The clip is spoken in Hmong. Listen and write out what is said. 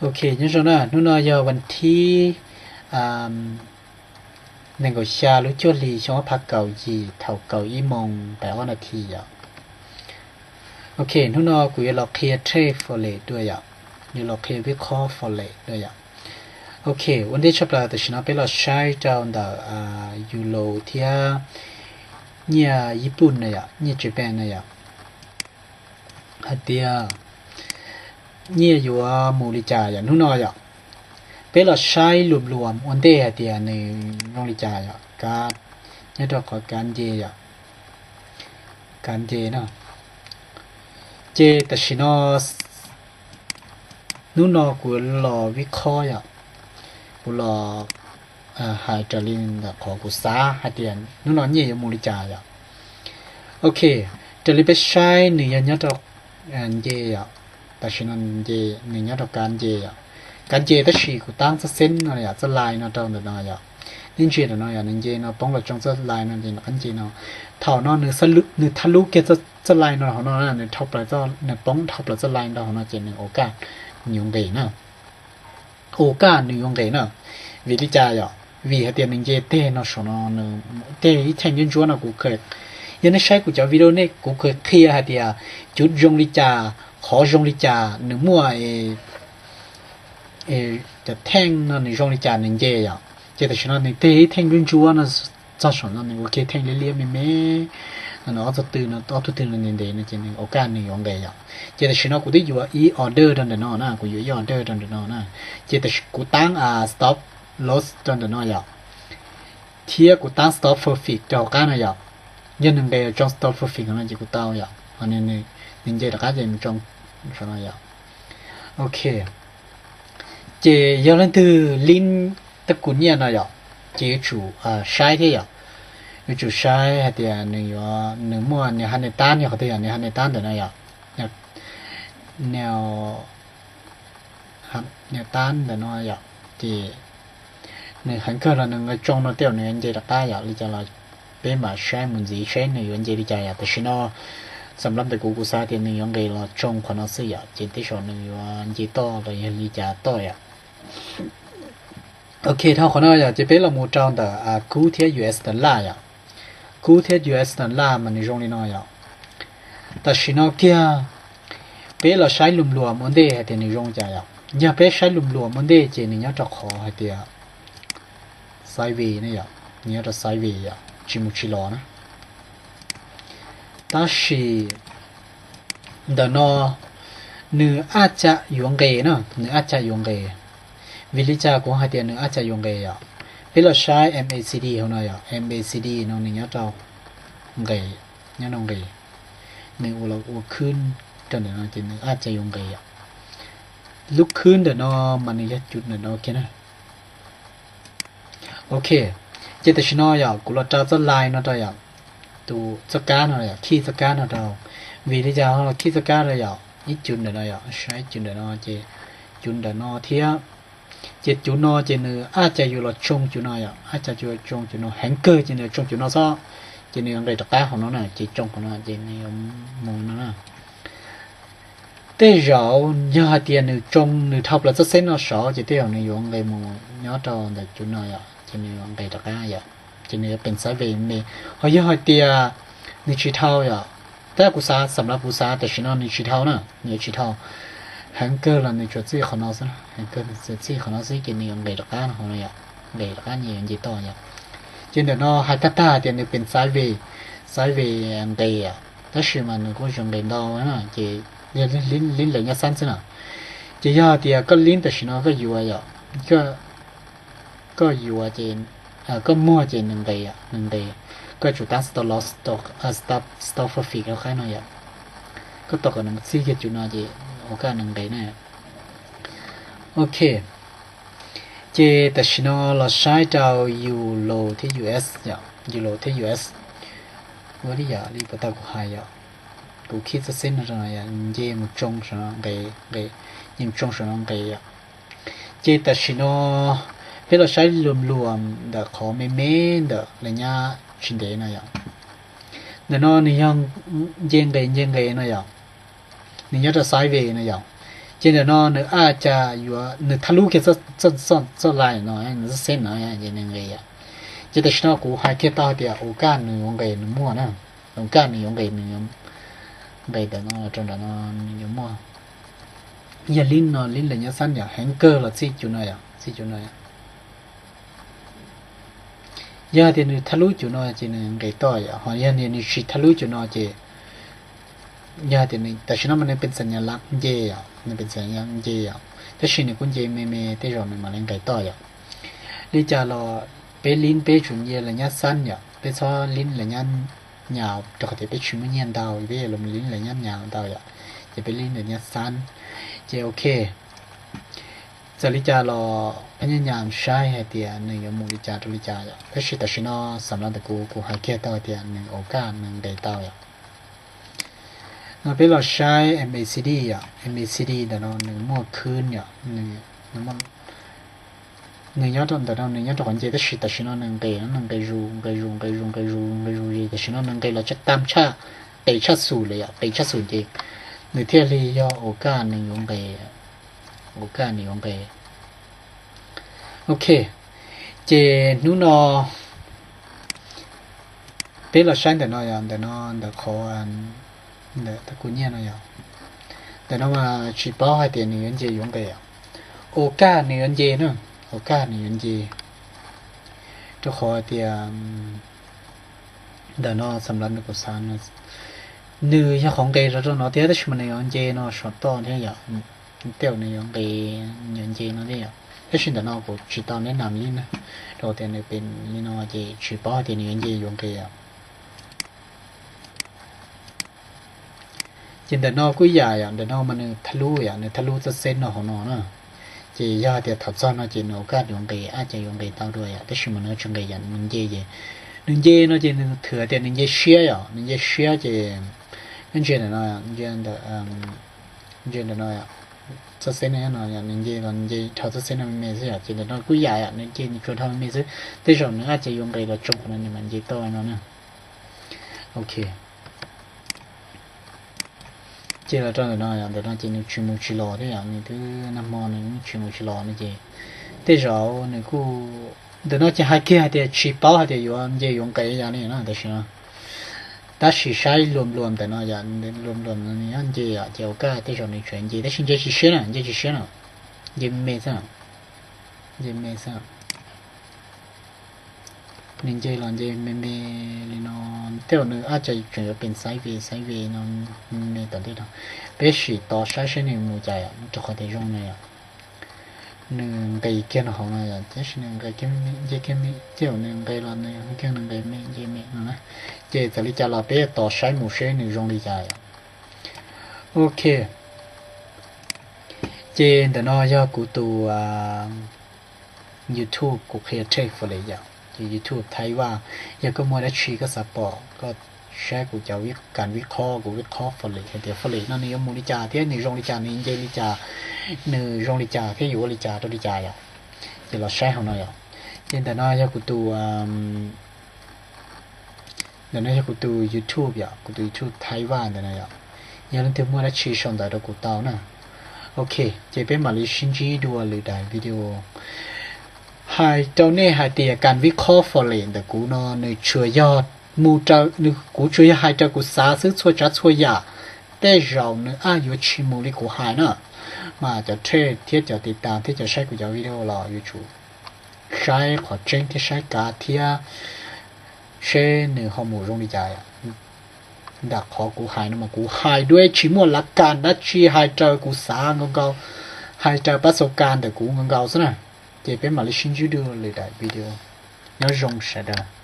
Ok, nyob zoo na, hnub no yog vas thib nees nkaum xya lub cuaj hli xyoo ob phav kaum yim thaum kaum ib moos pais ob nas this yom. Ok, hnub no kuv yuav los qhia trade forex dua yom, yuav los qhia vib khob forex dua yom. Ok, ua ntej tshaj plaws tam sim no peb los saib rau ntawm Euro thiab nyiaj Yij Pun na yom, nyiaj Japan na yom, hais tias nyiaj yuav mus li cas yom hnub no yom. Peb los saib luam luam ua ntej hais tias nws zoo li cas yom, kav, nyob rau qhov kav nce yom, kav nce na. Ces tam sim no hnub no kuv los vib khob yom, kuv los hais raws li ntawm qhov kuv xav hais tias hnub no nyiaj yuav mus li cas yom. Ok, raws li peb saib nws yog nyob rau nce yom, tam sim no nws nyob rau kav nce yom, kav nce tab sis kuv taab txoj xeeb no yom, txoj line no rau ntawm no yom, neb ntsia ntawm no yom, nws nce no poob los tsoo txoj line no ces nws qab nce no. Thaum no nws thaj lub kiag txoj line no hauv no, nws dhau plaws, nws poob dhau plaws txoj line rau hauv no ces nws ua kaj, nws yuav nqis na, ua kaj nws yuav nqis na. Vim li cas yom? Vim hais tias nws nce teg no saum no, nws teg ib theej ntsuab ntsuab no kuv, yog nej saib kuv cov video nej kuv kheev qhia hais tias cuv zoo li cas, qhov zoo li cas, nws muaj cov theej no nws zoo li cas nws nce yom. Ces tam sim no nws teg ib theej ntsuab ntsuab no txog saum no nws ua kiag theej liab liab me me no, ob tug tw no, ob tug tw no ntev ntev no ces nws ua kaj nws yuav nqis yom. Ces tam sim no kuv twb yuav ib order rau ntawm no na, kuv yuav ib order rau ntawm no na. Ces kuv taab stop loss rau ntawm no yom, thiab kuv taab stop profit rau hauv qab no yom. Yog nws nqis tsoo stop profit no ces kuv tau yom, nws nce rov qab ces nws tsoo no yom. Ok, ces yog leej twg lib taj kum nyiaj no yom, ces yuav tsum saib thiab yom, yuav tsum saib hais tias nws yuav, nws muaj nws hab nws tab, nws qhov twg yom, nws hab nws tab ntawm no yom, nws tab ntawm no yom, ces nws heev kawg los nws nqis tsoo no tej zaum nws yuav nce rov qab yom, li cas los peb mam saib mus ntxiv saib nws yuav nce li cas yom. Tam sim no xam lab ntawm kuv, kuv xav tias nws yuav nqis los tsoo qhov no xwb yom, ces tej zaum nws yuav nce toj los yog li cas toj yom. Ok, dhau qhov no yom, ces peb los mus rau ntawm kub thiab US dollar yom. Kub thiab US dollar mas nws zoo li no yom. Tam sim no kiag peb los saib luam luam ua ntej hais tias nws zoo cas yom. Yog peb saib luam luam ua ntej ces nws nyob rau qhov hais tias sideways ne yom, nws nyob rau sideways yom, tsis mus tsis los na. Tab sis ntawm no nws ab tsam yuav nqis na, nws ab tsam yuav nqis. Vim li cas kuv hais tias nws ab tsam yuav nqis yom? Peb los saib MACD hauv no yom, MACD no nws nyob rau nqis, nyob rau nqis, nws ua los ua khwb rau ntawm no ces nws ab tsam yuav nqis yom. Lub khwb ntawm no mas nws yog cov ntawm no kiag na. Ok, ces tam sim no yom kuv los rau txoj line no rau yom, tus txoj kab no yom, khij txoj kab no rau. Vim li cas ho los khij txoj kab rau yom? Ib cov ntawm no yom, saib ib cov ntawm no ces cov ntawm no thiab, ces cov no ces nws ab tsam yuav los tsoo cov no yom, ab tsam yuav los tsoo cov no heev kawg ces nws tsoo cov no xwb, ces nws yuav nqis rov qab hauv no na, ces tsoo hauv no ces nws yuav mus no na. Tej zaum yog hais tias nws tsoo, nws dhau plaws txoj xeeb no saud ces tej zaum nws yuav nqis mus nyob rau ntawm cov no yom, ces nws yuav nqis rov qab yom, ces nws yuav pees sideways me. Ho yog hais tias nws tsis dhau yom, tab kuv xav, xam lab kuv xav tam sim no nws tsis dhau na, nws yuav tsis dhau. Heev kawg los nws tsuas txij qhov no xwb, heev kawg nws txij qhov no xwb ces nws yuav nqis rov qab no, nqis rov qab nws yuav nce toj yom. Ces ntawm no hais tag tag tias nws pees sideways, sideways nqis yom, tab sis mas nws kuj tsis nqis ntau na, ces lib lawv nyob xab xwb na. Ces yog tias koj lib tam sim no koj yuav yom, koj yuav ces, koj muag ces nws nqis, nws nqis, koj tsum tab stop loss, stop profit rau qab no yom. Koj tos kom nws txij kiag cov no ces ua kaj nws nqis na. Ok, ces tam sim no los saib rau Euro thiab US yom, Euro thiab US. Ua li yam li puag ta kuv hais yom, kuv khij txoj xeeb no rau no yom, nce mus tsoo saum no nqis, nqis, nce mus tsoo saum no nqis yom. Ces tam sim no peb los saib luam luam ntawm qhov me me ntawm lawv nyab tsis ntev no yom. Ntawm no nws yog nce nqis nce nqis no yom, nws nyob rau sideways no yom. Ces ntawm no nws a cas yuav nws thab lub kiag txoj line no, nws txoj xeb no ces nws nqis yom. Ces tam sim no kuv hais kiag tau hais tias ua kaj nws yuav nqis nws muaj na, ua kaj nws yuav nqis nws yuav nqis ntawm no rau ntawm no, nws yuav muaj. Yog lib no lib lawv nyob xab yom, heev kawg los txij cus no yom, txij cus no yom. Yog tias nws thab lub cus no ces nws nqis toj yom, ho yog tias nws tsis thab lub cus no ces yog tias tam sim no mas nws pes xees nce yom, nws pes xees nce yom, tab sis nws kuj nce me me tej zaum nws mam li nqis toj yom. Li cas los peb lib peb tsum nce lawv nyab xab yom, peb txhob lib lawv nyab nyas rau qhov tias peb tsis muaj nyiaj ntau, peb yuav los lib lawv nyab nyas ntau yom, ces peb lib lawv nyab xab. Ces ok, txawm li cas los peb nyab nyas saib hais tias nws yuav mus li cas rau li cas yom, tab sis tam sim no xam los ntawm kuv, kuv hais kiag tau hais tias nws ua kaj nws nqis tau yom. No peb los saib MACD yom, MACD ntawm no nws muaj khwb yom, nws nyob rau ntawm no nws nyob rau qhov nce, tab sis tam sim no nws nqis, nws nqis zus nqis zus nqis zus nqis zus nqis zus, tam sim no nws nqis los tsa tam tshaj, qis tshaj xus lawm yom, qis tshaj xus ces nws thiaj li yog ua kaj nws yuav nqis, ua kaj nws yuav nqis. Ok, ces hnub no peb los saib ntawm no yom, ntawm no ntawm qhov ntawm kuv nyiaj no yom, ntawm no mas tsis paub hais tias nws yuav nce yuav nqis, ua kaj nws yuav nce na, ua kaj nws yuav nce, rau qhov tias ntawm no xam los nws kuv xav nws yog qhov nqis los rau no thiab, tab sis mas nws yuav nce no saum toj thiab yom, tej zaum nws yuav nqis, yuav nce no thiab yom, tab sis ntawm no kuv tsis tau neb nam li na, rau tias nws pes li no ces tsis paub hais tias nws yuav nce yuav nqis yom. Ces ntawm no kuj yam yom, ntawm no mas nws thab lub yom, nws thab lub txoj xeb no hauv no na. Ces yog hais tias thaum txog no ces nws ua kaj yuav nqis, a ces yuav nqis tau dua yom, tab sis mas nws tsis nqis yom, nws nce ces, nws nce no ces nws thwm tias nws nce siab yom, nws nce siab ces nws nce ntawm no, nce ntawm no, txoj xeb no no, nws nce los nce dhau txoj xeb no me me xwb yom, ces ntawm no kuj yam yom, nws nce nws tsuas dhau me me xwb, tej zaum nws a ces yuav nqis los tsoo qhov no nws mam nce toj no na. Ok, ces los rau ntawm no, ntawm no ces nws tsis mus tsis los thiab yom, nws twb nag hmo nws tsis mus tsis los no ces tej zaum nws kuj, ntawm no ces hais kiag hais tias tsis paub hais tias yuav nce yuav nqis yom li no tam sim no, tab sis saib luam luam ntawm no yom, luam luam nws nyob nce yom, ces ua kaj tej zaum nws tseem nce, tab sis nce tsis siab na, nce tsis siab na, nce me me xwb, nce me xwb. Nws nce los nce me me li no, tej zaum nws a ces tseem yuav pes sideways, sideways no me me tom ntej no. Peb sim tos saib seb nws mus cas yom, rau qhov tias zoo no yom, nws nqis kiag no hauv no yom, tab sis nws nqis kiag me me, nce kiag me, tej zaum nws nqis los nws kiag nws nqis me nce me no na. Ces txawm li cas los peb tos saib mus seb nws zoo li cas yom. Ok, ces ntawm no yog kuv tus YouTube, kuv qhia thej Folic yom, ces YouTube Thaib Vaj. Yog koj muaj dab tsi koj xav pom koj saib kuv cov, kam vib qhob, kuv vib qhob Folic hais tias Folic no nws yuav mus li cas thiab nws zoo li cas, nws nce li cas, nws zoo li cas thiab yuav ua li cas rau li cas yom. Ces los saib hauv no yom. Ces ntawm no yog kuv tus ntawm no yog kuv tus YouTube yom, kuv tus YouTube Thaib Vaj ntawm no yom. Yog leej twg muaj dab tsi sau ntawv rau kuv tau na. Ok, ces peb mam li sib ntsib dua lwm daim video. Hais rau nej hais tias kam vib qhob Folic ntawm kuv no nws tsuas yog mus raws, kuv tsuas yog hais raws kuv xav xwb, txhua tsav txhua yam tej zaum nws a yuav tsis mus li kuv hais na. Mas cov thej thiab cov tiv tas thiab cov saib kuv cov video los yuav tsum saib qhov tseeb thiab saib kav thiab seb nws ho mus zoo li cas. Ntawm qhov kuv hais no mas kuv hais dua tsis muaj lav kas dab tsi, hais raws kuv xav nkaus nkaus, hais raws pab xau kas ntawm kuv nkaus nkaus xwb na. Ces peb mam li sib ntsib dua lwm daim video. Nyob zoo sawv daws.